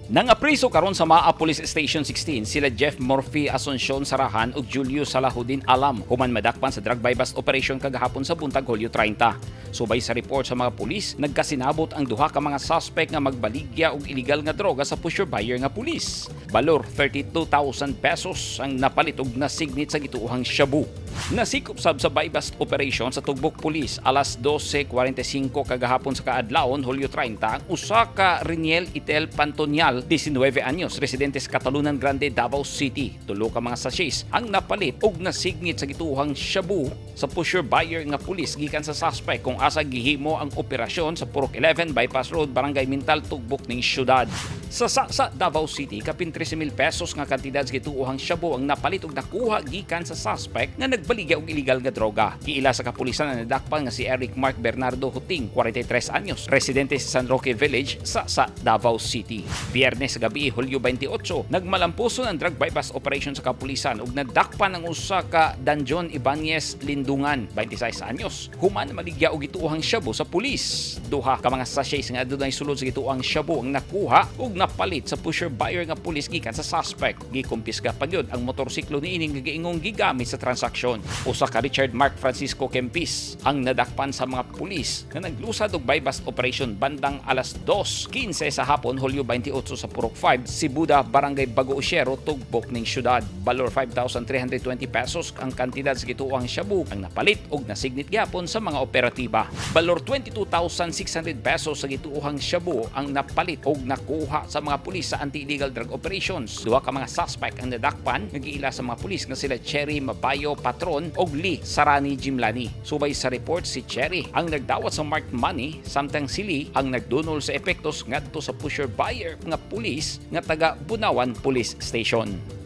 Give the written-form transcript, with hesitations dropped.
Nangapriso karon sa Maa Police Station 16 sila Jeff Murphy Asuncion Sarahan ug Julio Salahuddin Alam human madakpan sa drug buy-bust operation kagahapon sa buntag, Hulyo 30. Subay sa report sa mga pulis, nagkasinabot ang duha ka mga suspect nga magbaligya og illegal nga droga sa pusher buyer nga pulis. Balor 32,000 pesos ang napalit og nasignit sa gituohang shabu. Nasikop sab sa buy-bust operation sa Tugbok Police alas 12:45 kagahapon sa kaadlawon, Hulyo 30, ang usa ka Reniel Itel Pantonyal, 19 anyos, residente sa Catalunan Grande, Davao City. Tulo ka mga sachets ang napalit og nasignit sa gituohang shabu sa pusher buyer nga pulis gikan sa suspect kung asa gihimo ang operasyon sa Purok 11, Bypass Road, Barangay Mintal, Tugbok ning syudad. Sa Davao City, kapin 13,000 pesos nga kantidad sa gituohang shabu ang napalit og nakuha gikan sa suspect nga nagbaligya og illegal nga droga. Giila sa kapulisan ang nadakpan nga si Eric Mark Bernardo Huting, 43 anyos, residente sa San Roque Village sa Davao City. Biyernes sa gabi, Hulyo 28, nagmalampuson ang drug buy-bust operation sa kapulisan ug nadakpan ang usa ka Danjon Ibanez Lindungan, 26 anyos. Human maligya og gituohang shabu sa pulis. Duha ka mga sachets nga adunay sulod sa gituohang shabu ang nakuha ug napalit sa pusher buyer nga pulis gikan sa suspect. Gikumpiska pa gyud ang motorsiklo niini nga giingong gigamit sa transaksyon. Usa ka Richard Mark Francisco Kempis ang nadakpan sa mga pulis nga naglusad og buy-bust operation bandang alas 2:15 sa hapon, Hulyo 28, sa Purok 5, Sibuda, Barangay Bago Ushero, Tugbok ning syudad. Balor 5,320 pesos ang kantidad sa gituohang shabu ang napalit og nasignit gyapon sa mga operatiba. Balor 22,600 pesos sa gituohang shabu ang napalit og nakuha sa mga pulis sa anti-illegal drug operations. Duha ka mga suspect ang nadakpan nga giila sa mga pulis nga sila Cherry Mabayo Patron og Lee Sarani Jimlani. Subay sa report, si Cherry ang nagdawat sa marked money samtang si Lee ang nagdunol sa epektos ngadto sa pusher buyer nga pulis nga taga Bunawan Police Station.